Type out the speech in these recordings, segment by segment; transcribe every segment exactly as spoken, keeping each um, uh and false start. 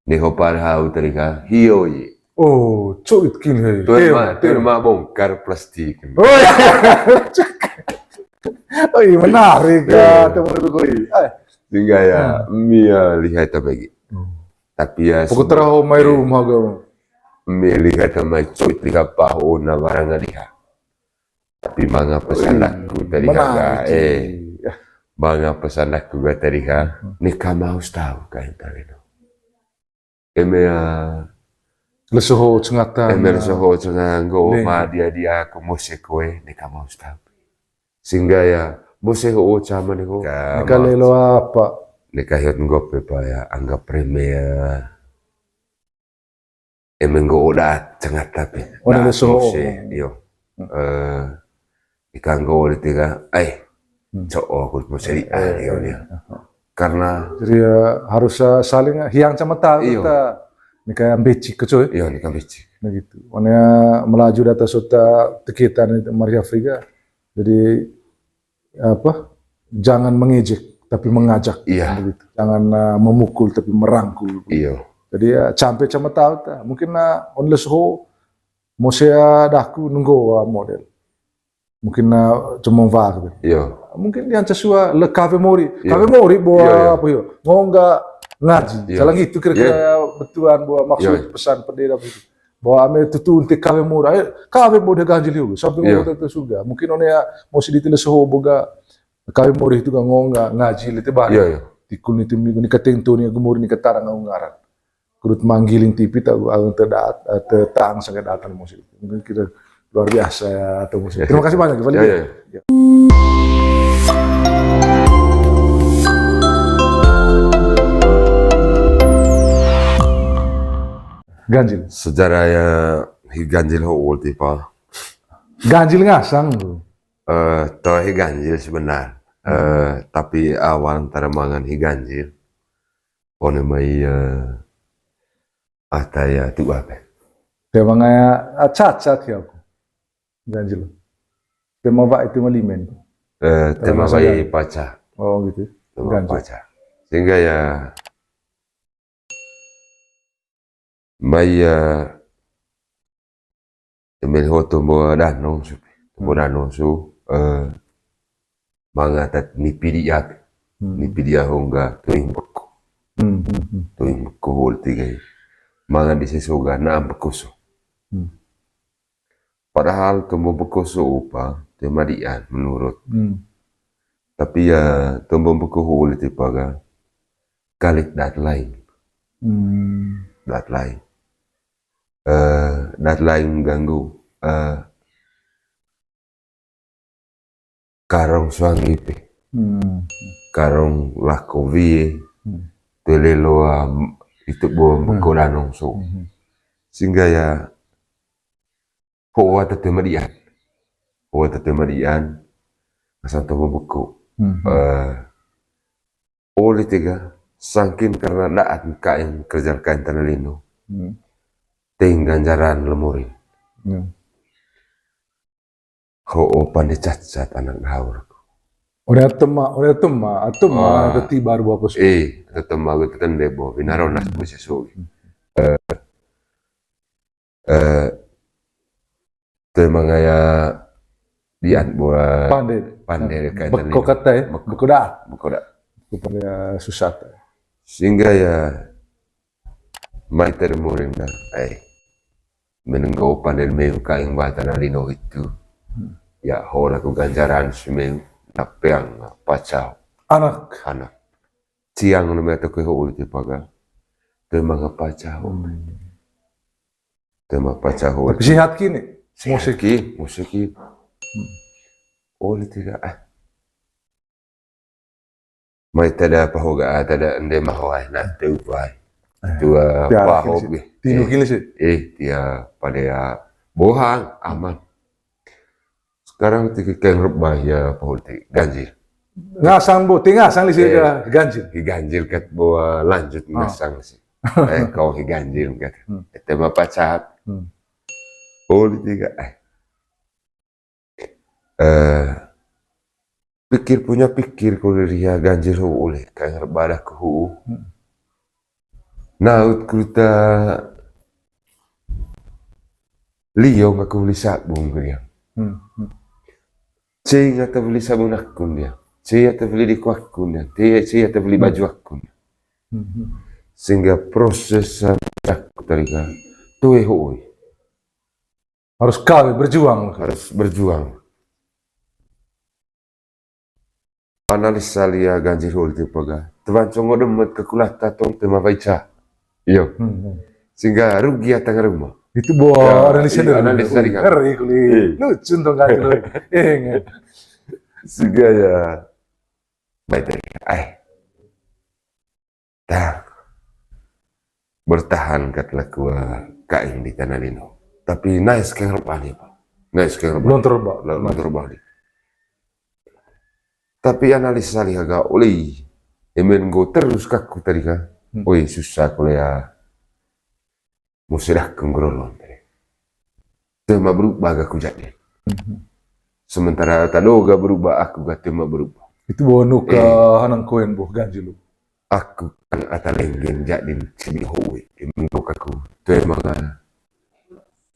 Neho padahal tadi ka, hio i. Oh, cuk itu kin hei. Tuan ma, tuan ma bongkar plastik. Oh iya. Oh iya, menarik ya, teman-teman. Sehingga ya, hmm. Mia lihat apa lagi. Hmm. Tapi ya. Pokok teraho mai rumah gua. Mia lihat sama cuk lihat paho na barang lihat. Tapi manga pesan aku tadi ha, eh. Manga pesan aku ga tadi ha. Neka mau tahu ka yang tadi no. Eme a lesoho cengata. Eme lesoho cengata nggo ma dia dia ko mose koe neka mau tahu. Sehingga ya mose ho cama ne ho. Neka lelo apa? Neka hiot nggope pa ya anggap remeh. Eme nggo oda cengata pe. Oda lesoho. Iyo. Eh, ika nggo oli tiga, ai, co'o aku mau seri ah, iyo, iyo. Karena jadi ya, harus saling hiang sama tahu kita. Ini kayak becik kecoy. Iyo, ini kan becik. Nah gitu. Makanya melaju data sota tekitan itu Maria Afrika. Jadi apa, jangan mengejek tapi mengajak. Iya. Begitu. Jangan uh, memukul tapi merangkul. Iya. Jadi ya, sampai sama tahu ta. Mungkin na uh, onles ho mose uh, daku nunggu uh, model. Mungkin na uh, cuma gitu. Iya. Mungkin dia sua le kave mori. Iya. Kave mori bawa iya, iya. Apa yo? Ngongga ngaji. Iya. Jalan gitu kira-kira iya. Betulan bawa maksud iya. Pesan pendera begitu. Bawa ame tutu unti kave mori, kave mori ganjil yo, sampai mau ke surga. Mungkin one ya mau sedih tidak seho boga kave mori itu kan ngong ngaji lite bari. Tikul ni tumi ni kateng tu ni gemur ni katarang aku ngaran. Kudut manggiling tipi tak aku tedat tetang sangat datang mau sedih. Mungkin kita luar biasa ya atau musik. Terima kasih banyak Ivan. Ya, ya. Ganjil. Sejarah ya hi ganjil ho ulti pa. Ganjil ngasang tu. Eh, to hi ganjil sebenar. Eh, tapi awal antara mangan hi ganjil. Pone mai eh, ata ya tu apa? Dia mangaya ah, cacat ya aku. Ganjil. Tema ba itu malimen. Eh, tema ba paca. Oh gitu. Tema paca. Sehingga ya mai ya temel ho tombo danong su. Tombo danong su eh mangatat ni pidi ya. Ni pidi ya hongga tuing beko. Tuing beko hol tiga. Mangan di sesoga na am beko so. Padahal tombo beko so upa te madian menurut. Tapi ya tombo beko holi te paga kalik dat lain. Dat lain. Eh, dat lain ganggu. Eh, karong suang ipe. Karong lako wie. Tuelelo itu bo beko danong so. Sehingga ya Howa tete madian. Howa tete madian. Asal tete mabeko. Eh, oli tiga sangkin karena daat kain kerja kain tanah lino. Ting ganjaran lemurin. Ho pande cacat anak gaur. Ore tema, ore tema, tema teti baru apa sih? Eh, tema gue teten debo, binaronas gue sesuai. Eh, Toe mangaya diat bua pande, pande dekat beko kata ya, beko da, beko da, beko pande susah ta. Sehingga ya mai termuring da ai menenggo pande meu kaing batan alino itu. Ya hola ku ganjaran semeu napeang pacau anak, anak ciang nama toko ho ulti paga. Toe manga pacau. Tema pacaho. Tapi sehat kini. Musik ki, musik ki. Oh, ini tidak ah. Mai tada pahoga tada ende mahoai na teu pai. Tua paho bi. Tinu kili sih. Eh, dia pada ya bohang aman. Sekarang tiki keng rebah ya paho ti ganjil. Ngasang bo, ti ngasang lisi ganjil. Hi ganjil kat bo lanjut ngasang lisi. Eh, kau hi ganjil kat. Ete bapak saat. Oh, di tiga. Eh. Eh, pikir punya pikir kau dari ya ganjil hu ulih keng rebah dah ke hu. Naut kuta liong aku beli sabun ke dia. Hmm, hmm. Cing ata beli sabun akun dia. Cing ata beli diku akun dia. Cing ata beli baju akun dia. Hmm, hmm. Sehingga proses aku tadi kan tuh eh, hoi. Harus kawin, berjuang. Harus berjuang. Analisa lia ganjil hol tipa ga. Teban congo demet ke kulata tong tema baica. Iyo. Hmm, hmm. Sehingga rugi atang rumah. Itu buah analisa dari analisa dari kan. Ngeri kuli. Lucu tong ganjil hol. Eh, nge. Sehingga ya. Baik dari. Eh. Tah. Bertahan kat laku, eh, kain di tanah lino. Tapi nice keng rebah dia, Pak. Nice keng rebah. Belum terubah. Belum terubah dia. Tapi analisa lihat gak oleh. Emen go terus kaku tadi kan. Hmm. Oi, susah kuliah. Musi dah keng gerolon tadi. Tema berubah gak ku jadi. Hmm. Sementara tado gak berubah, aku gak tema berubah. Itu bawa nuka hanang koen boh ganjil lu. Aku kan ata lenggen jadi sini howe. Minggu aku. Tuh emang, ah,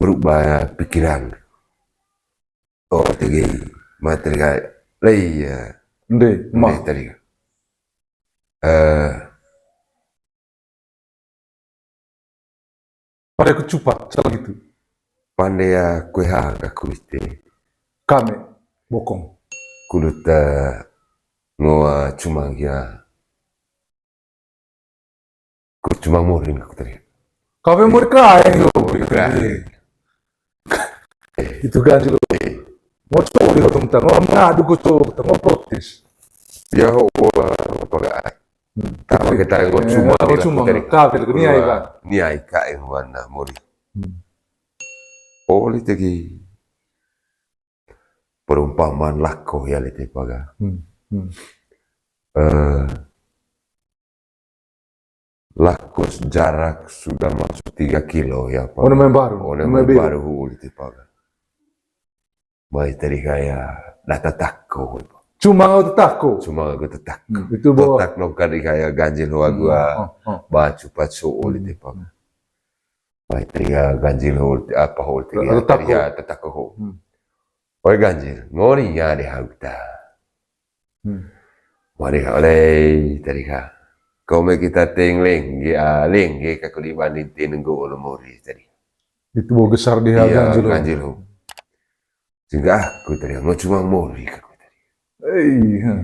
berubah pikiran. Oh, tegi. Materi kayak. Lah iya. Nde, mah. Tadi. Eh, Pande ku cupat, salah gitu. Pande ya kue ha aku ite. Kame, bokong. Kulut, eh, ngoa cuma ya. Kulut cuma morin aku tadi. Kafe morin kae yo. Morin kae. Itu ganjil. Mau cowok di kota Mutang, mau ngadu ke cowok, mau protes. Ya, ho, apa gak? Hmm. Tapi kita nggak cuma, nggak cuma, kafir, niai, kan? Niai, kain warna muri. Hmm. Oli tegi perumpamaan lako ya lete paga. Hmm. Hmm. Eh, lako jarak sudah masuk tiga kilo ya, Pak. One mai baru. One mai baru hu lete paga. Mai tadi kaya data tako. Cuma aku tetako. Cuma aku tetako. Hmm, itu bawa. Totak nongka di kaya ganjil hoa gua. Hmm, oh, oh. Bacu pacu oli tipa. Hmm. Mai tadi ya ganjil ho, apa ho tadi ya. Tetako. Tadi ya tetako ho. Hmm. Oi ganjil, ngori ya deh hauta. Hmm. Mari ka oleh tadi ka. Kau mai kita teng lengge, ah, lengge ka kuli banding teng nggo olo mori tadi. Itu bawa besar di ganjil ho. Ganjil ho. Sehingga aku tadi, mau cuma mori ka aku tadi. Hei, ha.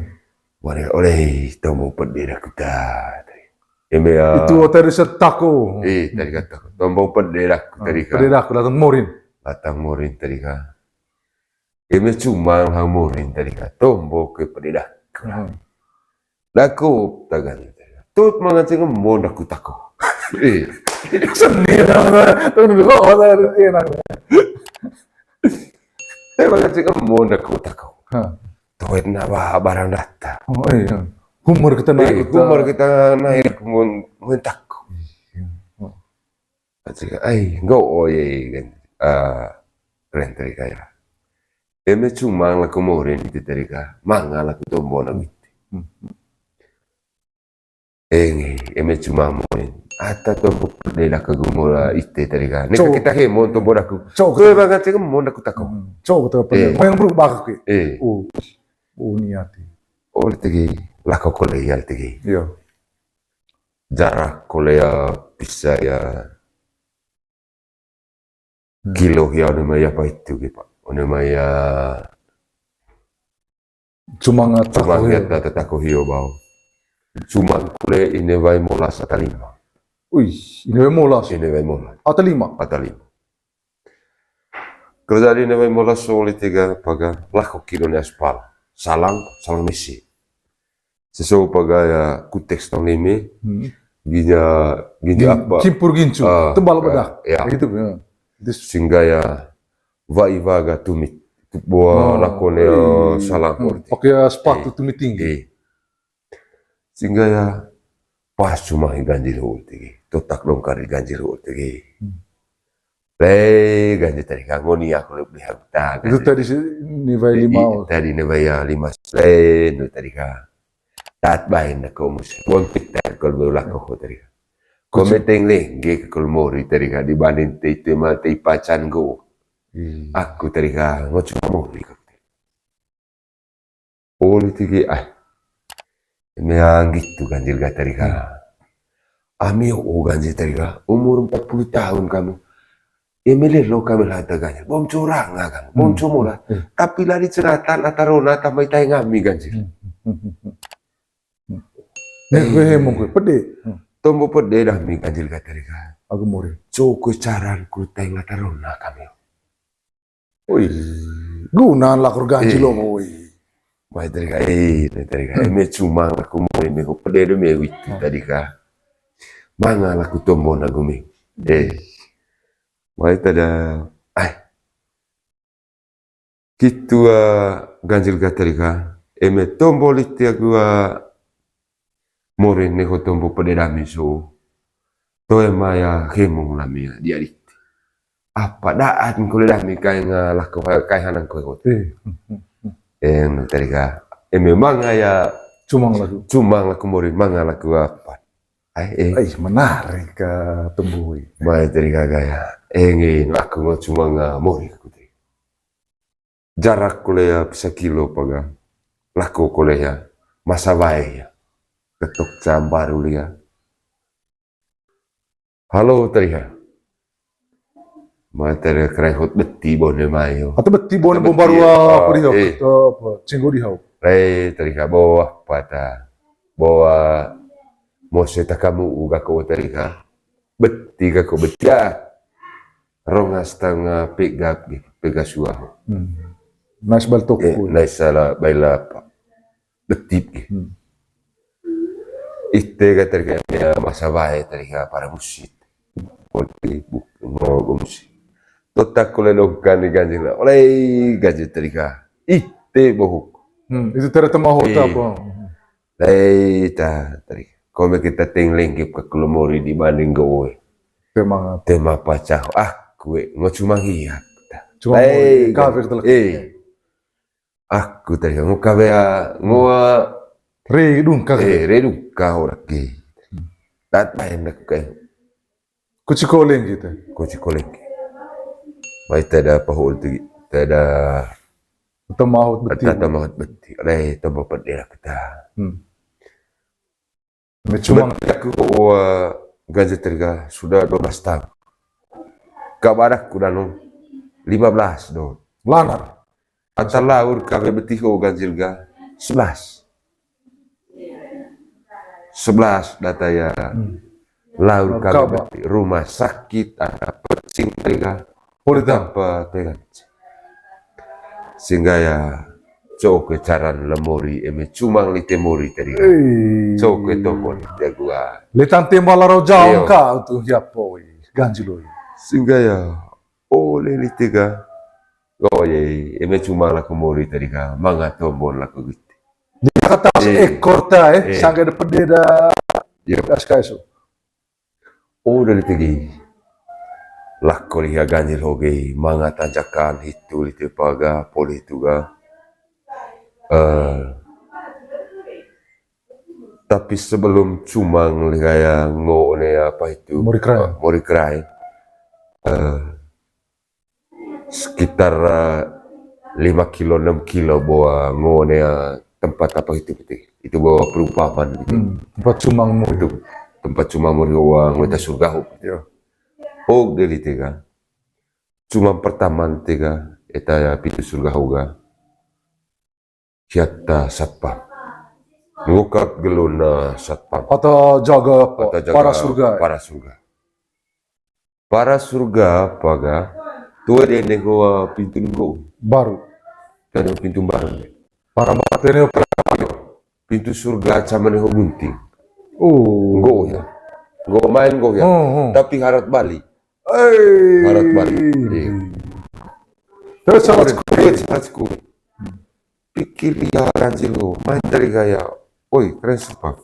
Mari oleh tombo pede aku ta tadi. Eme, ah, itu hotel riset tako. Eh, tadi kata tombo pede aku tadi ka. Pede aku datang morin. Datang morin tadi ka. Eme cuma ha morin tadi ka. Tombo ke pede aku. Hmm. Daku tagan. Tut mangancing embon daku tako. Eh. Seni lah. Tuh nunggu kok harus enak. Tut mangancing embon daku tako. Ha. Tuet na ba barang data. Oh iya. Humor kita naik. Eh, humor kita naik mun mun tako. Iya. Oh. Aci ka, ai, nggo oye kan. Ah, keren tadi kaya. Eme cuma laku morin itu tadi ka, manga laku tombo na miti. Hmm. Enge, eme cuma morin. Ata tombo pede daku gumora ite tadi ka. Neka kita hemon tombo daku. Cok. Kue banget cek mon daku tako. Hmm. Cok, betul pede. Eh. Mau yang berubah ke? Eh. Oh. Oh, niati. Oh, tegi. Lako kole ya tegi. Iya. Jarak kole ya bisa ya. Hmm. Kilo ya, one mai apa itu, gitu, Pak. One mai ya. Cuma nggak tahu ya. Cuma nggak tahu, tahu hiyo bau. Cuma kule ini wai molas ata lima. Wih, ini wai molas. Ini wai molas. Ata lima. Ata lima. Kerja di ini wai molas soli tiga paga lako kilo ni aspal. Salang, salang misi. Sesuai paga ya kuteks tong limi. Hmm. Ginya, ginya apa? Cimpur gincu, ah, tebal bedak. Ya. Gitu, ya. Sehingga ya, wai waga tumit. Buah lakon ya salang. Hmm. Pakai sepatu tumit tinggi. Iya. Sehingga ya, pas cuma ganjil hul tinggi. Totak dongkar di ganjil hul tinggi. Hmm. Le, ganjil tadi ka ngoni aku lebih hak ta. Itu tadi si, ni wai lima. Tadi ni wai ya lima sen, tadi ka. Tat bain aku mus. Wong kita kalau berlaku tadi ka. Kome teng lengge ke kol mori tadi ka dibanding te itu ma te ipacan go. Aku tadi ka ngocu mori ka. Oli tigi ai. Eme anggitu ganjil ga tadi ka. Ami o ganjil tadi ka umur empat puluh tahun kami. Eme lelo kami lata ganjil bom curang kan bom cumula. Tapi lari cerata lata rona tamai tai ngami ganjil. Nih gue hemong gue pede. Tombo pede dah mi ganjil ga tadi ka. Aku mori. Coko caran ku tai lata rona kami. Oi, guna lakur ganjil lo, oi. Mai tadi ka, eh, mai tadi ka. Eme cuma laku mau eme ko pede do me witu tadi ka. Manga laku tombo na gumi. Eh. Mai tada, ai. Kitu ganjil ga tadi ka. Eme tombo liti aku mori ne ko tombo pede dami so. Toe maya hemong lami ya, dia dikti. Apa daat kole dami kai nga lako kai hanang koe kote. Eh, tadi ka. Eme manga ya cuma laku. Cuma laku mori manga laku apa. Ai, eh. Ai, menarik ka tumbui. Mai tadi ka gaya. Eh, ngi laku ngo cuma nga mori aku tadi. Jarak kole ya pisa kilo paga. Lako kole ya. Masa wae ya. Ketok cam baru lia. Halo, tadi ha. Mai tadi kerehot beti bone mayo. Atau beti bone bom baru apa di hau? Apa? Cinggu di hau. Re, tadi ha bawa apa ta? Bawa mose takamu uga ko tadi ha. Beti ka ko beti ya. Ronga setengah pegap gitu, pegasuah. Nais bal toko. Nais salah baila apa? Betip gitu. Ite ka tadi ka masa bae tadi ka para musit. Poli buk no musit. Totak kole dongkan di ganjil. Oleh ganjil tadi ka. Ite bohuk. Itu tera temahot apa? Dai ta tadi. Kome kita teng lengkep ke kelomori dibanding goe. Tema. Tema pacah. Ah, kue ngo cuma hiak. Cuma mau kafir telah. Eh. Aku tadi ngo kabe ngo redung ka. Eh, redung ka ora ke. Dat main aku kayak. Kuci koleng gitu. Kuci koleng. Mai tada pahul tu tada. Atau mahut beti. Tada mahut beti. Alai tambah pedih lah kita. Cuma aku ganjil tadi ka sudah dua belas tahun. Kabadak ku danu lima belas do. Lanar. Ata laur kabe beti ho ganjil ga sebelas. Sebelas data ya. Laur kabe beti rumah sakit ada pecing tadi ka. Poli tanpa tegan. Sehingga ya coke caran lemori eme cumang lite mori tadi. Coke topon jagoan. Letan tembala rojang ka tu hiapo ganjil oi. Sehingga ya oleh lite ga. Oh ye, eme cuma laku mori tadi ka manga tombon laku gitu. Dia kata ekor ta eh sangga de pede da. Yo. Aska eso. Oh, dari tegi. Lako liha ganjil hoge manga tanjakan hitu lite paga poli tu ga. Eh, tapi sebelum cumang liha ya ngo ne apa itu? Mori kerai. Mori kerai. Eh, sekitar eh, lima kilo enam kilo bawa ngo ne eh, tempat apa itu gitu. Itu bawa perumpamaan gitu. Tempat cumang mori. Itu tempat cumang mori bawa ngo eta surga ho. Iya. Oh, dari tega. Cuma pertama tega eta ya pintu surga ho ga. Hiata satpam. Ngukap geluna satpam. Atau jaga apa? Atau jaga para surga. Para surga. Para surga apa ga? Tua dene hoa pintu nggo. Baru. Tadi pintu baru. Para matene pintu surga sama ne ho gunting. Oh. Nggo ya. Nggo main nggo ya. Tapi harat balik. Harat balik. Iya. Terus sama. Terus sama. Pikir ya ganjil lo, main tadi gaya, oi keren sumpah.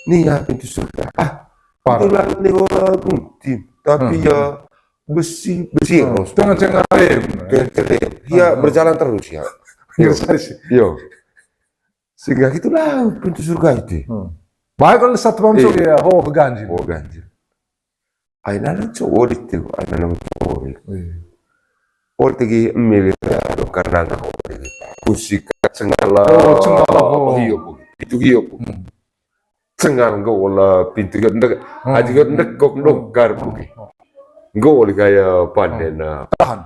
Nih ya pintu surga, ah, parah. Itu lah ini orang gunting, tapi ya besi, besi ros. Tengah cengarem. Tengah cengarem. Ya berjalan terus ya. Yo. Sehingga itulah pintu surga itu. Baik kalau satu pam so ya, ho ganjil. Ho ganjil. Ai nana cowok itu, ai nana cowok itu. Iya. Ol tegi emil ya, dokar nanga ho tegi. Kusik cengala. Oh, cengala, oh. Apa hiyo po. Itu hiyo po. Hmm. Cengal nggo ola pintu hiyo ndek, aji hiyo ndek kok dokar po. Nggo oli kaya panden na. Tahan.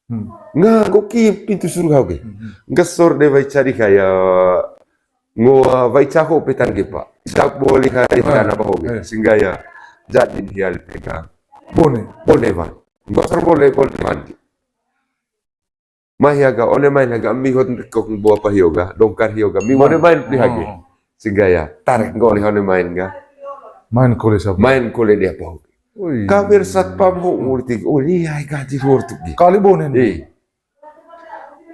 Hmm. Nga nggo ki pintu surga oke. Hmm. Nggesor de wai cari kaya ngo wai caho petan ge pa. Dak boli kaya petan apa oke. Eh. Sehingga ya jadi hial pegang. Bone. Bone wan. Nggesor bone, bone wan. Mai haga, one main haga, mi hot kok bo apa hiyo ga, dongkar hiyo ga, mi one main pli hage. Oh. Sehingga ya, tarik nggo oli one main ga. Main kole sapa? Main kole dia po. Ui. Kawir satpam ho nguli tigi, oh, iya, gaji hor tuh. Kali bonen. Eh.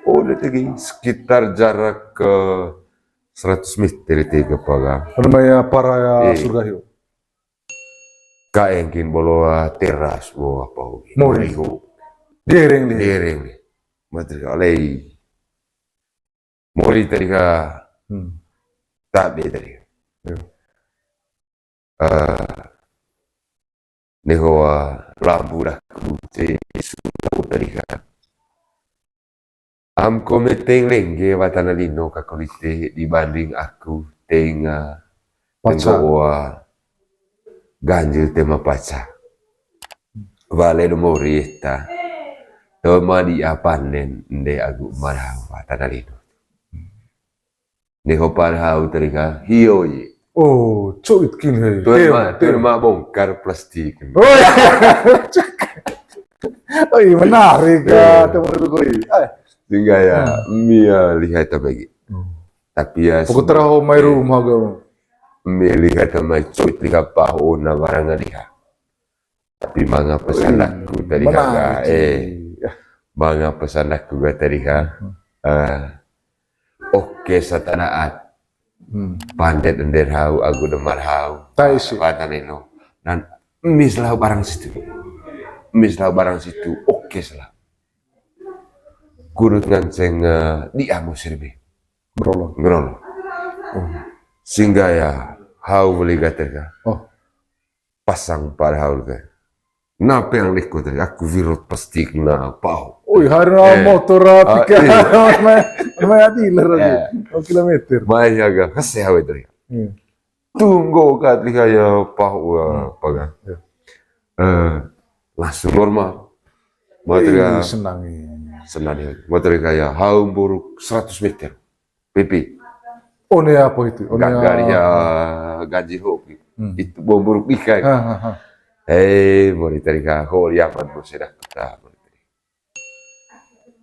Oh, dia tigi sekitar jarak ke seratus meter itu ke pagang. Namanya para ya surga hiyo. Kaengkin bolo, ah, teras bo apa ho. Mori. Mori ho. Dereng de. Dereng de. Materi alai. Mori tadi ka. Hmm. Tabe tadi ka. Iya. Eh, neho, ah, lambu dah kute isu tadi ka. Am kome teng lengge watana lino ka kolite dibanding aku teng, ah, paca. Tenggo wa ganjil tema paca. Wale do mori eta. Toma di apanen nde agu marau watana lino. Neho parhau tadi ka, hiyo ye. Oh, cuit kin he. Tuan ma, tuan ma bongkar plastik. Oh, ya. Oh, iya, menarik ya, teman-teman. Sehingga ya, mi ya lihat apa lagi. Hmm. Tapi ya, pokok teraho mai rumah kau. Mi lihat mai cuit lihat paho na barang lihat. Tapi manga pesan aku tadi ka, eh, manga pesan aku ga tadi ka, eh, oke satanaat. Hmm. Pandet ender hau, agu demar hau. Tai si. Patan eno. Dan mis lah barang situ. Mis lah barang situ, oke lah. Kurut nganceng, eh, di amo sirbi. Ngerolo. Ngerolo. Oh. Sehingga ya, hau beli gater ka. Oh. Pasang padahal ke. Nape yang ikut tadi? Aku wirot plastik na pau. Oi, hari na motor, ah, pika. Mai, mai dealer aja. Oh, kilometer. Mai haga, kasih hawe tadi. Hmm. Tunggu kat liha ya pau, apa kan? Ya. Eh, langsung normal. Motor ya. Senang ya. Senang ya. Motor kaya haum buruk seratus meter. Pipi. One apa itu? One gari ya, gaji hoki. Hmm. Itu bom buruk ikai. Ha, ha, ha. Eh, mori tadi ka ho liapan bos dah kita. Mori tadi.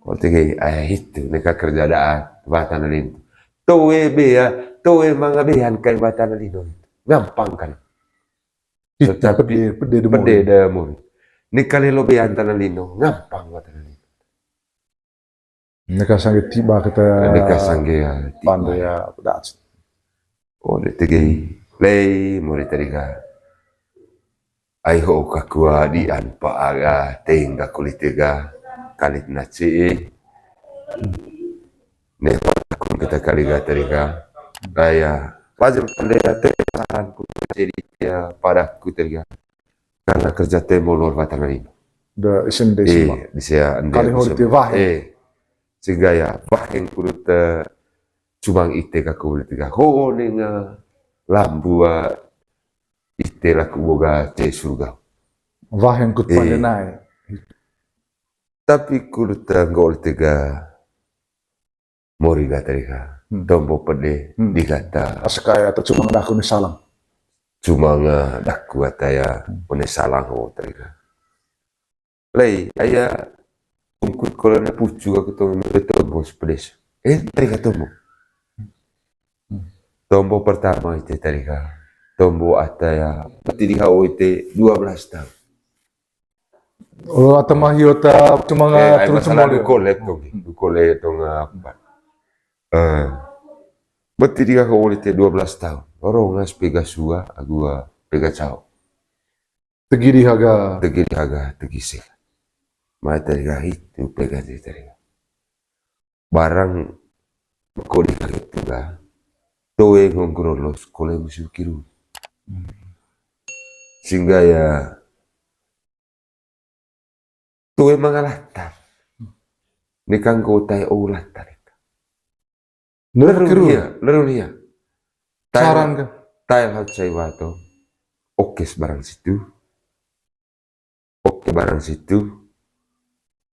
Mori tadi, eh, itu neka kerja dah, batana lino. Toe bea, toe manga bean kai batana lino. Gampang kan. Itu tapi pede, pede de mori. Ni kali lo bean tana lino, gampang batana lino. Neka sangge tiba kita. Neka sangge ya, tiba. Pande ya, pedas. Oh, de tegei. Lei, mori tadi ka. Ai ho kakua di anpa aga, tengga kulit tega, kalit na cee. Ne, pakun kita kali ga tadi ka. Raya, wajar pande ya, te, saran ku jadi ya, padaku tadi ka. Karena kerja te molor batana lino. Da isen de semua. Eh, bisa ende kali hori te waheng. Eh, sehingga ya waheng kurut, eh, cumang ite ka kulit tiga. Ho ninga lambu, eh, ite laku boga ce surga. Waheng kut pande nai. Tapi kurut, eh, nggol tiga. Mori ga tadi ka. Hmm. Tombo pede, hmm, digata. Asa kaya atau cuma ngedaku ni salang. Cuma ngedaku ataya, hmm, one salang ho tadi ka. Lei, aya ungkut kolana pucu aku tombo, tombo sepedes. Eh, tadi ka tombo. Hmm. Tombo pertama itu tadi ka. Tombo ataya, berarti di H O itu dua belas tahun. Oh, atau mah hiyo ta cuma nga turun semua dia. Kole tong, kole tong apa? Eh, berarti dia kole te dua belas tahun. Orang ngas pega sua, agu, ah, pega cao. Tegi di haga. Tegi di haga, tegi sih. Mai tadi itu pega di tadi. Barang ko di itu ga. Toe ngongkro los kole musu kiru. Singga ya toe manga lata. Ni kanggo tae o lata deka. Lerun hia, lerun hia. Tae, saran ka? Tae hau cai wato. Okes barang situ. Oke barang situ.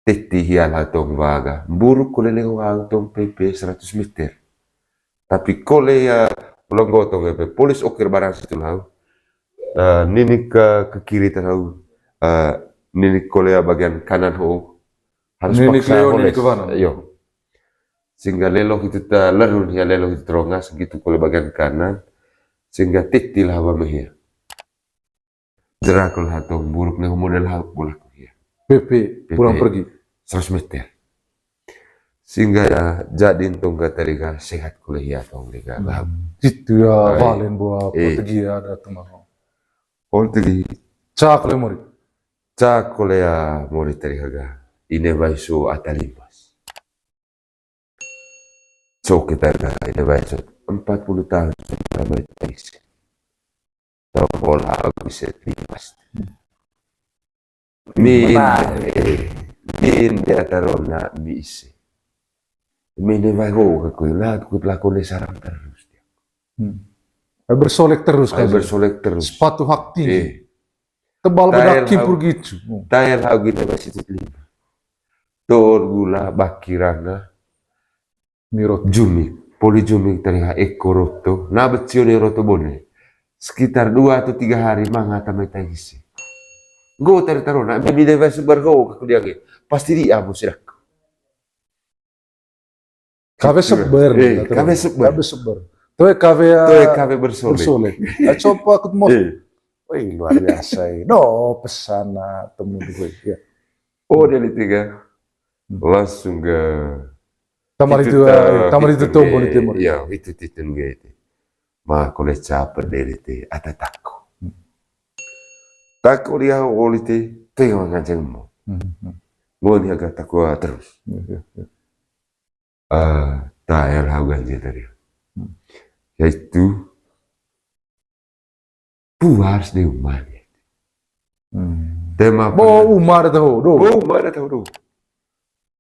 Titi hia la tong waga. Mburuk kole leng waga tong P P seratus meter. Tapi kole ya longgo tong P P polis oke barang situ lau. Eh, nini ke, ke kiri terau. Eh, nini kole ya bagian kanan ho. Harus nini paksa Cleo, nini holes. Ke mana? Yo. Singga lelo itu ta lerun ya lelo itu terongas gitu kole bagian kanan. Singga titi lah hawa mehia. Jerak lah tong mburuk ne model hau bolak ya. P P, P P pulang pergi. Seratus meter. Singga ya jadi tong ga tadi ga sehat kole hia tong deka. Hmm. Itu ya, ai, valen buat, eh, portegi ada teman. Portegi. Cak le mori. Cak kole ya mori tadi ga. Ine baiso ata limas. So kita ga ine baiso empat puluh tahun sudah bertenis. Tau bola bisa limas. Min, eh, min de ata rona mi ise. Min de vai ho ka kui lah kut lako ne sarang terus dia. Hmm. Eh, bersolek terus. Ai, kan? Bersolek terus. Sepatu hak tinggi. Eh. Tebal bedak kimpur gitu. Tael hau gini masih tut lima. Tor gula bakirana. Mi roto. Jumik. Poli jumik tadi ha eko roto. Na becio ne roto bone. Sekitar dua atau tiga hari manga tamai tangisi. Go tadi tarona. Bini deva sebar ho kaku diange. Pasti di abu sirak. Kawe seber, eh, kawe seber. Kawe seber. Toe kawe, toe, ah, kawe bersolek. Bersolek. Ah, coba aku mau. Eh. Wih, luar biasa, eh. No, pesana temu gue. Ya. Oh, dia tiga. Hmm. Langsung ga. Tamar itu, itu ta-, eh, tamar itu tombol itu, ya, itu titun ga itu. Ma kole capek deri te ata tako. Hmm. Tako dia oli te, te nganceng mo. Hmm, hmm. Ngoni aga tako terus. Hmm, hmm, hmm. Eh, tael hau ganjil tadi. Hmm. Yaitu puas de umar. Hmm. Tema bo umar tahu do. Bo umar tahu do.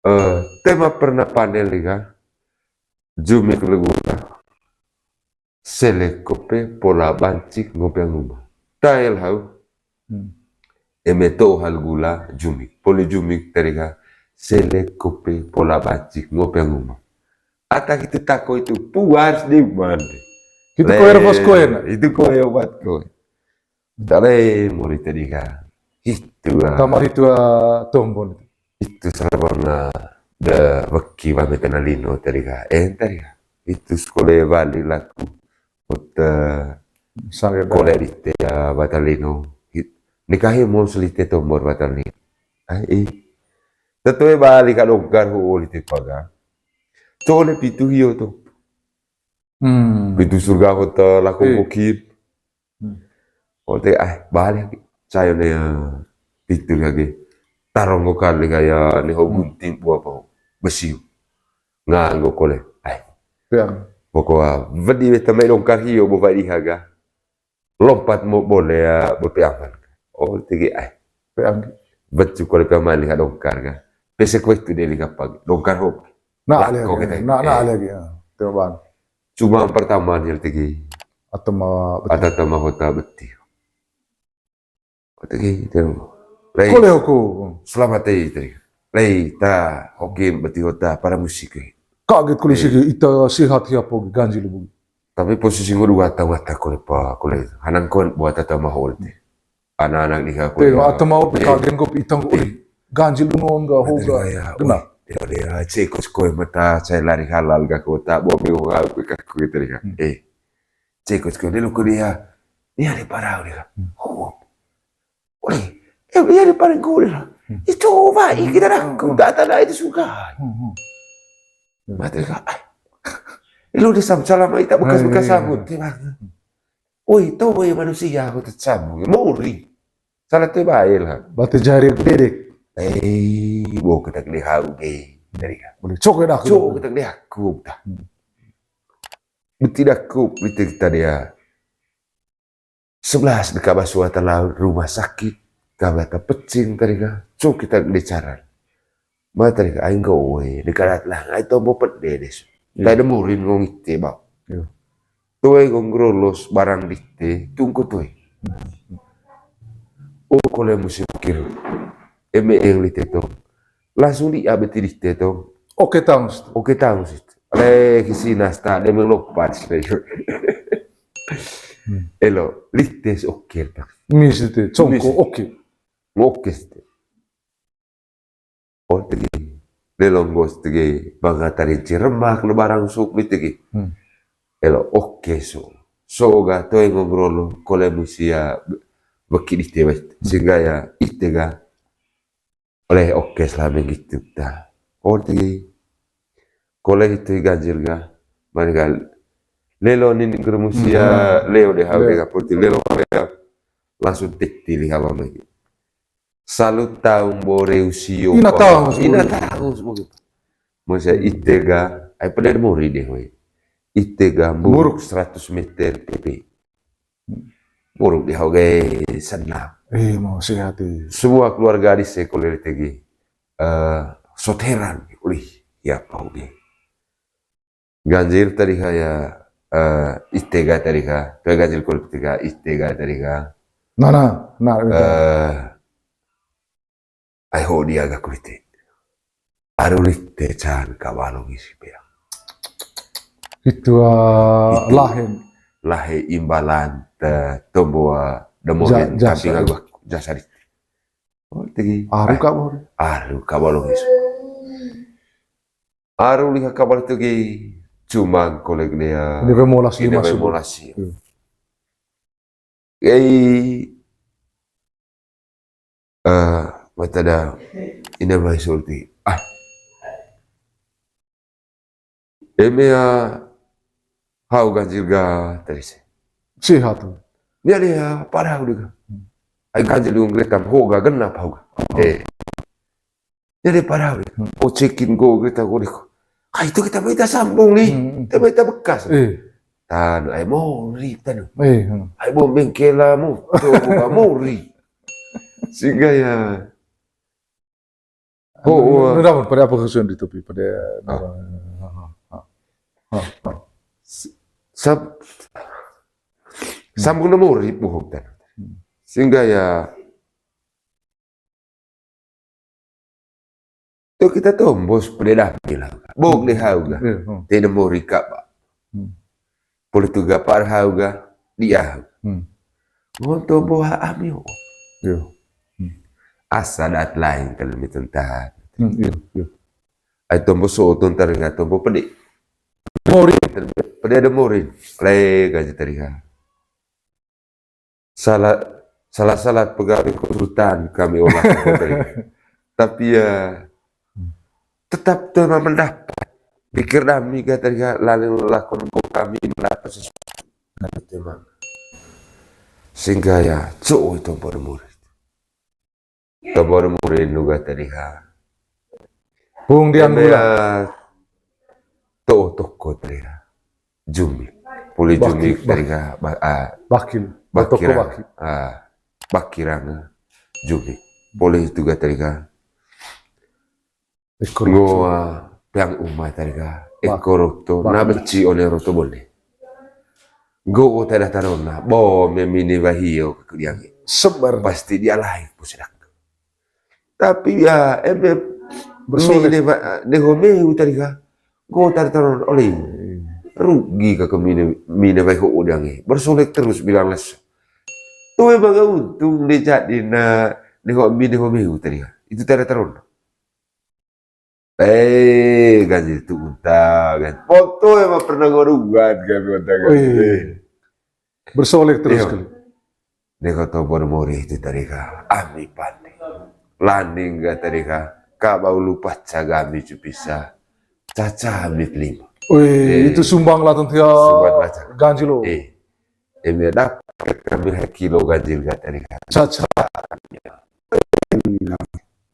Eh, tema pernah panel ni kan. Jumi kelegura. Selek kope pola bancik ngopi anguma. Tael hau. Hmm. Eme to hal gula jumik. Poli jumik tadi ka selek kope pola bancik ngopi anguma. Ata itu tako itu puas de umar. Itu koe bos koe na. Itu koe obat koe. Dale mori tadi ka. Itu ah. Tamar itu ah tombol. Itu sarabana de weki wa mete na lino tadi ka. Eh, tadi ka. Itu sekolah bali laku. Kota kole di te ya batalino. Nikahi mo selite tombor batalino. Ai, eh. Tetoe bali ka dongkar ho oli te paga. Cole pitu hio to. Hmm. Pitu surga kota laku kokim. Hmm. Kote, ah, balik. Saya ne, eh, itu lagi. Tarong ko kali kaya ne ho gunting buah apa ho. Besi. Nganggo kole. Ai. Peang. Pokoknya, wedi beta mai dongkar hio bo bai dihaga. Lompat mo bole ya, bo peangan. Oh, tigi ai. Peang. Becu kole peang mani ka dongkar ka. Pese kue tu deli kapag. Dongkar ho. Nah, lako lagi. Kita. Nah, nah, eh, lagi. Ya. Tengok bang. Cuma pertama ni tigi. Atau mau betul. Atau mau kota beti. Kota beti. Lei. Kole aku. Selamat eh tadi. Lei ta hoki beti kota para musik eh. Kaget kole sih ita sehat ya po ganjil bu. Tapi posisi ngo dua tahun kata kole pa kole hanang kon buat atau mau tadi. Anak-anak nikah ko. Tengok ya. Atau mau pika gen ko itang ko, eh, ganjil lu nongga hoga. Kena. Dia, dia, cek ko sekolah mata, saya lari halal gak kota, bawa mewah aku gak aku gitu ya. Hmm. Eh, cek ko sekolah dia lu ko dia, dia di parau dia. Hmm. Oh. Oleh, eh, dia di paling ko dia. Hmm. Itu coba, eh, kita dah, hmm, kau tak ada itu suka. Hmm, hmm. Mati ka, ah. Lu di sam-, salam, eh, tak bekas-bekas sambut, dia bilang. Oi, to boy manusia aku tetsamu, mori. Salah tu bae lah. Batu jari aku dedek. Eh, bo kita kena hau ge. Dari ka. Boleh cok dah. Cok kita kena aku dah. Hmm. Beti dakup, beti kita dia. Sebelas deka basuh ata laut rumah sakit, kami ata pecing tadi ka, cuk kita di caran. Ma tadi ka, ai nggo we, deka dat lah, ai tombo pede des. Iya. Tadi murin ngong ite bau. Iya. Toe ngong rolos barang dite, tungku toe. Oh, kole musim kir. Eme eng lite tong. Langsung di abet dite tong. Oke, tang. Oke, tang sit. Ale kisi nasta, de melopas. Hmm. Elo, lites oke, tak. Mis ite, congko, mis. Oke. Oke, site. Oh, tegi. Lelong gos tegi, banga tarinci remak, lebarang suk, mi tegi. Hmm. Elo, oke, so. So ga, toe ngobrol, kole musia, be-, beki dite, wes. Sehingga ya, ite ga, oleh oke selama gitu ta. Oh, tegi. Kole itu ganjil ga. Mana ga lelo nini guru musia, hmm, leo de hau de ga poti lelo de. Langsung tik tili hawa mai. Salut taung bore usio. Ina taung, ina taung, semua gitu. Masa ite ga, ai pede muri de hoi. Ite ga buruk seratus meter P P. Buruk di hau gai senam. Eh, mau sehat, eh. Semua keluarga di sekolah tegi, eh, soteran, ulih, ya, pau gai. Ganjil tadi ka ya, eh, ite ga tadi ka, toe ganjil kole ite ga, ite ga tadi ka. Nah, nah, nah, eh, Ai ho dia ga kulite. Aru lite can ka balong isi pea. Itu, ah, itu. Lahen. Lahe imbalan te tombo, ah, demoren ja-, jasa. Kamping agu aku. Jasa di. Oh, tegi. Aru, ah, ka balong. Aru ka balong isi. Aru liha ka balong tegi. Cuma kolek nia. Ini pe molas ini masuk. Molas, ya. Hmm. Ei, eh, mata da, ina mai sulti. Ah. Eme, ah, hau ganjil ga tadi se. Sehat. Nia dia, parah udah ga. Hmm. Ai ganjil dung rekam, ho ga genap hau ga. Oh. Eh. Jadi parah, ya. Hmm. Ocekin ko kereta ko deh. Kai itu kita minta sambung nih. Hmm. Kita minta bekas. Eh. Tanu, ai mori, tanu. Eh, hmm. Ai bom bengkela mu, coba mori. Sehingga ya. Oh, oh. Nunda pun pada apa kesulitan di topi, pada, ah, ah, ah. Sab-, sambung na mori, bohong, tanu. Hmm. Sehingga ya, to kita tombos pede dami lah. Bok de hau ga. Iya, hmm. Te de mori ka ba. Hmm. Poli tu ga par hau ga, dia hau. Hmm. Ngon tombo ha ami ho. Iya. Hmm. Asa dat lain kali mi tentang. Hmm, iya, iya. Ai tombo so tentang ga tombo pede. Mori. Pede ada mori. Le gaji tadi ha. Salah, salah-salah pegawai konsultan kami olah. Tapi ya, tetap tema mendapat. Pikir dami ga tadi ga, lalu lakon ko kami mendapat sesuatu. Tema. Sehingga ya, cuk itu baru murid. Tombo de mori nu ga tadi ha. Hung diang gula. To toko tadi ha. Jumi. Poli Jumi tadi ha. Ba-, ah, bakil. Bakil. Toko bakil. Ah, bakirang Jumi. Poli itu ga tadi ha. Eko roto. Ngo, ah, peang uma tadi ka. Eko roto. Na beci one roto bone. Nggo o tada tarona. Bo me mine wahio ke kudiangi. Sebar. Pasti dia lain pusidak. Tapi ya, eme bersolek. Mine wa-, neho mehu tadi ka. Nggo tada tarona. Oleh. Rugi ka ke mine, mine wahi ho udiangi. Bersolek terus bilang les. Tuh emang untung dia jadi na neho mine ho mehu tadi ka. Itu tada tarona. Eh, ganjil tu unta, kan. Foto emang pernah ngorugan, kan, unta, kan. Wih. Eh. Bersolek terus kali. Deko to baru mori itu tadi ka. Ami pande. Landing ga tadi ka. Ka bau lupa caga ami cupisa. Caca ami lima. Wih, eh, itu sumbang lah tentu ya. Sumbang lah caga. Ganjil lo. Eh. Eme dapat kami ha kilo ganjil ga tadi ka. Caca.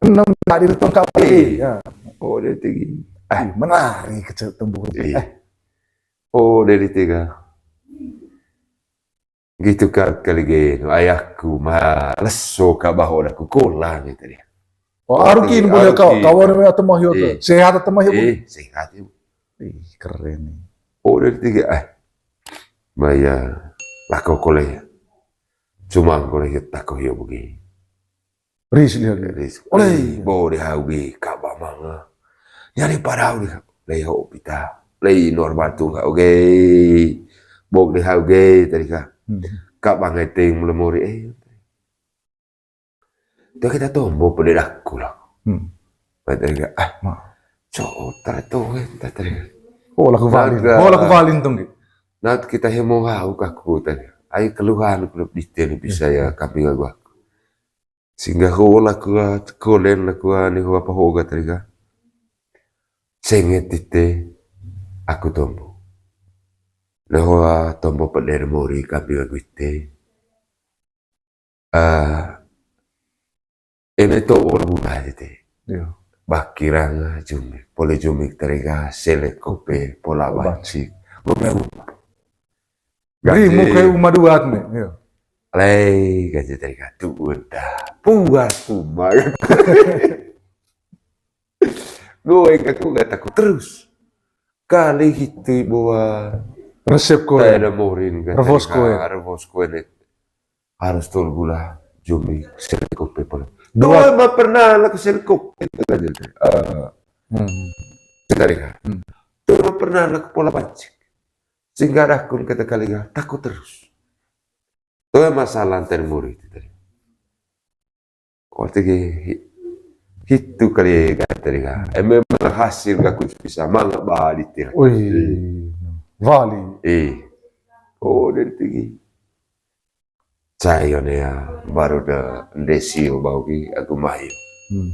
Enam tadi tongkap. Iya. Oh, dia tinggi. Ah, menari kecil tembur. Iya. Eh. Oh, dari tiga. Gitu ka kali ge, no, ayahku ma leso ka baho daku kolang itu dia. Oh, arukin boleh kau, arukin. Kawan me atau mahyo tu. Eh. Sehat atau mahyo boleh. Eh, sehat ya. Ih, keren nih. Oh, dari tiga, eh. Maya, lako kole ya. Cuma kole ya tako yo bugi. Ris dia. Ris. Oleh. Bo de hau ge, kaba manga. Nyari parau de. Lei ho pita. Lei normal tu hau ge. Bok de hau ge tadi ka. Hmm. Kaba ngeteng mula mori, eh. Tuh kita tombo pede daku lah. Hmm. Tadi ka, ah. Ma. Cowok tadi tuh, eh, tadi. Oh, laku valin. Oh, laku valin tuh, gitu. Nah, kita hemo hau kaku tadi. Ai keluhan klub di teni bisa ya kami ngaku aku. Singga ho laku, kolen laku, ni ho apa ho ga tadi ka. Senget tite aku tombo. Nah, ho tombo pede mori kami ngaku ite. Eh, ene to ora buka tite. Iya. Bakirang jumik, pole jumik tadi ka, sele kope, pola bacik. Kope. Beri muka uma duat me. Iya. Lei gaji tadi ka tu udah. Puas uma. Gue kaku gak takut terus. Kali hitu bawa resep ko. Tadi ada morin kan. Revos ko ya. Revos ko ini. Harus tol gula, jumik, sele kope pole. Dua. Tuh emang pernah lah ke sele kope itu kan. Eh, hmm. Sekali kan. Hmm. Tuh emang pernah lah ke pola pancing. Sehingga dakun kata kali kan, takut terus. Tuh emang salah antar murid itu tadi. Waktu ke hi-, hitu kali kan tadi kan. Hmm. Eh, memang hasil gak kunci bisa mangga balik tadi. Wih, vali. Eh. Oh, dari tinggi. Cayo ne ya, baru de ndesi bau ki aku mayu. Hmm.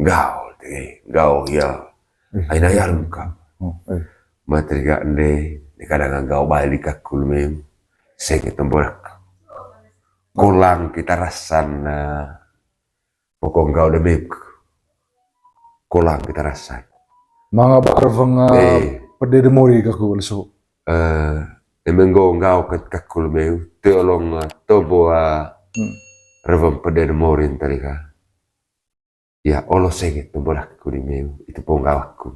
Gao, te, gao ya. Eh. Aina ya luka. Oh, eh. Materi ga nde, ne kadang gao balik aku lumem. Senge temborak. Kolang kita rasan, eh, pokok gao de mem. Kolang kita rasan. Manga barveng, eh, pede de mori kaku leso. Eh, emeng go gao ket kaku lumem, te olong, eh, tobo, eh, hmm, reveng pede de morin tadi ka. Ya, olo senget temborak aku di meu, itu pong gao aku.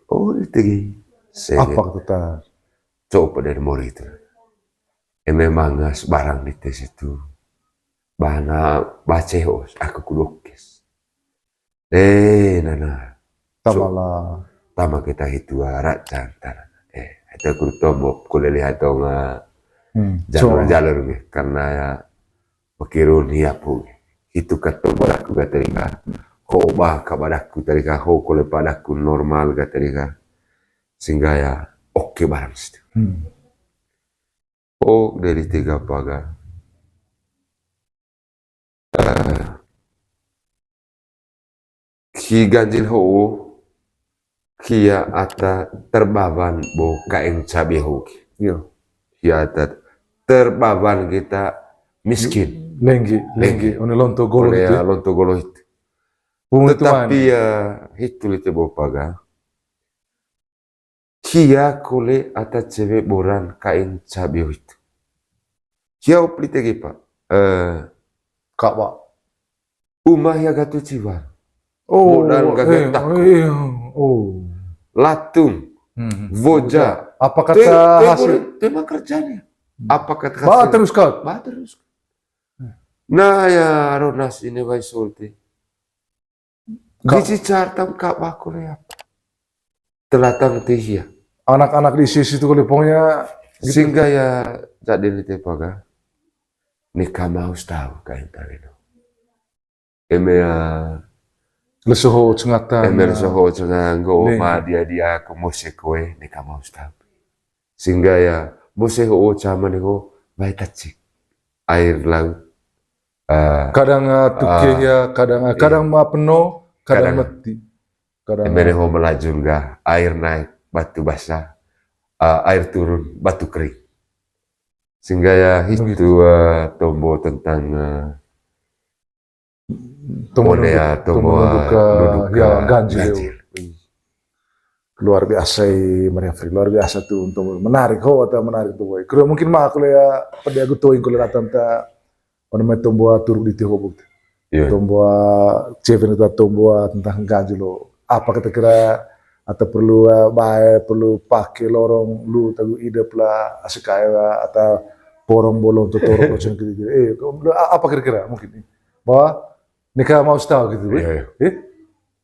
Oh, itu gi. Senget. Apa kata? Coba dari mori itu. Eh, memang ngas barang di tes itu. Bahana bace hos, aku kudokes. Eh, nana. Tama lah. Tama kita hitu arak jantan. Eh, itu aku tombo, kulele hatonga. Hmm, jalur-jalur nih. Karena ya, makirun hiapu. Itu ka tombo aku ga tadi ka. Ho ba ka badaku tadi ka, ho kole padaku normal ga tadi ka. Sehingga ya, oke barang situ. Hmm. Oh, dari tiga paga. Eh, ki ganjil ho, kia ata terbaban bo kaeng cabe ho ki. Iya. Kia ata terbaban kita miskin. Lengge, lengge, lengge. One lonto golo. One itu. Ya, lonto golo itu. Tetapi ya, hitu lite bo paga. Hia kole ata cewe boran kaeng cabe hitu. Hia op lite ge, Pak. Eh, Kak, Pak. Uma hia gatu ciwar. Oh, modal gaga eh, tako. Eh, oh. Latung, hmm, voja. Apa kata hasil? Tema kerjanya. Hmm. Apa kata hasil? Ba terus, Kak. Ba terus. Nah, ya, ronas ini bai solte. Ka- Gizi cartam ka bakul ya. Telatang teh ya. Anak-anak di sisi itu kali pokoknya gitu. Sehingga ya jadi lite paga. Nika mau tahu kain tarino. Eme ya. Lesoho cengatan. Eme lesoho cengang go ma dia dia ke mose koe nika mau tahu. Sehingga ya mose ho caman ho bae tacik. Air laut. Ah, kadang, ah, tuke ah, ya, kadang, ah, iya. Kadang ma penuh, kadang mati. Kadang emene ho melajun ga, air naik, batu basah, ah, air turun, batu kering. Sehingga ya, hitu, ah, tombo tentang, ah, tombo ya, tombo, ah, nunduk, ah, ganjil. Luar biasa i Maria Fri, luar biasa tu untuk menarik ho atau menarik tu boy. Kru mungkin mah aku ya pede aku tuh ingkul datang ta mana mai tomboa turuk di tiho bukti. Iya. Tomboa cewek itu tomboa tentang ganjil lo. Apa kita kira atau perlu eh, bae perlu pakai lorong lu tahu ide pula asik kayak atau porong bolong tuh torong lo gitu. Eh, apa kira-kira mungkin nih bahwa nikah mau tahu gitu, iya, iya. Eh?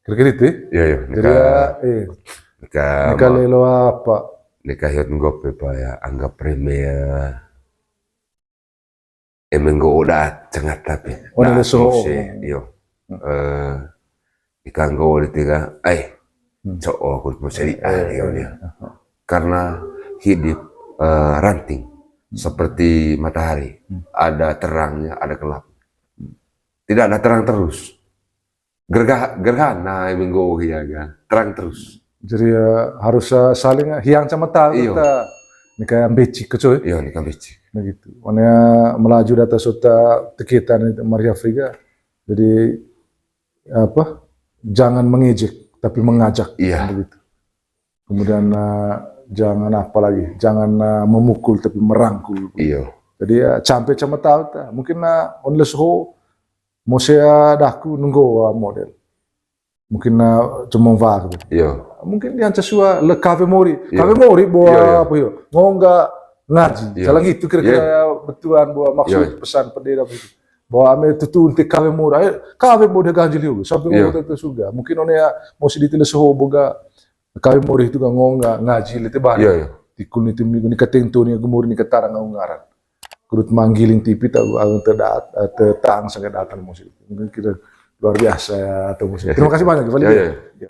Kira-kira itu. Iya, iya. Jadi nikah, ya, eh. Nikah, nikah ma- lelo apa? Nikah hiot nggope pa ya, anggap remeh ya. Emang go oda cengat tapi. Oh, nah, so. Iyo. Eh, nikah go di tiga, eh, hmm. Cowok aku mau seri ah, eh, iyo, eh, dia. Karena hidup eh, ranting hmm. Seperti matahari, hmm. Ada terangnya, ada gelap. Tidak ada terang terus. Gerga-, gerhana yang minggu ya kan terang terus. Jadi ya, harus eh, saling hiang sama tahu. Iyo. Kita nikah becik kecoy. Iya, nikah becik. Nah gitu. Makanya melaju data sota tekitan Maria Afrika. Jadi apa? Jangan mengejek tapi mengajak. Iya. Begitu. Kemudian eh, jangan apa lagi? Jangan eh, memukul tapi merangkul. Iya. Jadi ya, sampai sama tahu ta. Mungkin na onles ho Mose daku nunggu model. Mungkin na cuma wak gitu. Iya. Mungkin dia sua le kawe mori. Iya. Kawe mori bawa apa yo? Ngongga ngaji. Iya. Jalan gitu kira-kira betuan bawa maksud pesan pendera begitu. Bawa ame tutu untuk kawe mori. Ayo, kawe mori ganjil yo. Sampai ngongga ke surga. Mungkin one ya mau sedih tidak seho boga kawe mori itu kan ngongga ngaji lete bari. Iya, iya. Tikul ni tumi ni katengto ni gumur ni katarang ngaran. Kudut manggiling tipi tahu aku terdat tetang sangat datang musik. Mungkin kita luar biasa ya atau musik. Terima kasih banyak Kembali. Ya, ya. Ya.